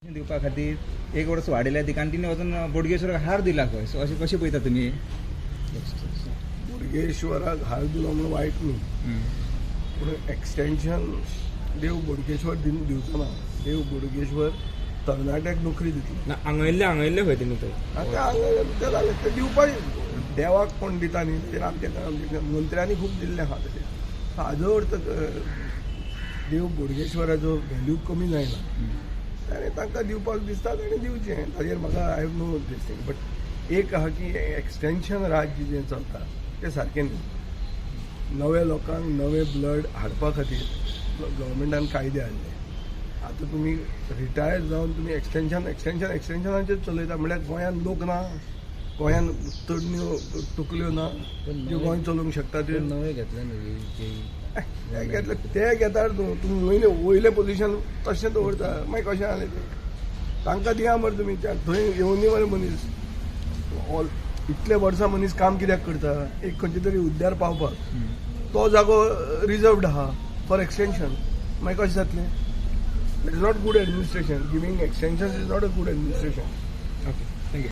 दिवपा खातीर एक वर्स वाडयल्या ती कंटिन्यू वचून बोडगेश्वराक हार दिला खंय. सो अशें कशें पळयता तुमी? बोडगेश्वराक हार दिलो म्हणून वायट न्ही, पूण एक्सटेंशन देव बोडगेश्वर दिवचो ना. देव बोडगेश्वर तरणाट्याक नोकरी दितलो. ना, आंगयल्ले आंगयल्ले खंय तेणी थंय. आतां हांगा तें जालें, तें दिवपाक देवाक कोण दिता न्ही, तेजेर आमच्या मंत्र्यांनी खूब दिल्लें आहा तशें. हाजो अर्थ देव बोडगेश्वराचो व्हॅल्यू कमी जायना आनी तांकां दिवपाक दिसता ताणें दिवचें. ताजेर म्हाका I have no this thing, but एक आहा की एक्सटेंशन राज्य जें चलता तें सारकें न्ही. नवे लोकांक नवे ब्लड हाडपा खातीर गव्हर्मेंटान कायदे हाडले. आतां तुमी रिटायर जावन तुमी एक्सटेंशन एक्सटेंशन एक्सटेंशनाचेर चलयता म्हणल्यार गोंयांत लोक ना, गोंयांत तरण्यो तकल्यो ना ज्यो गोंय चलोवंक शकता त्यो. नवे घेतले न्हू जे ते घेतले ते घेता तूं, तुमी वयले वयलें पोजिशन तशें दवरता, मागीर कशें जालें तें? तांकां दिया मरे तुमी, थंय येवनी मरे मनीस. ऑल इतले वर्सां मनीस काम कित्याक करता? एक खंयच्या तरी हुद्द्यार पावपाक. तो जागो रिजर्वड आहा फॉर एक्सटेंशन, मागीर कशें जातलें? It is not good administration. Giving extension is not a good administration.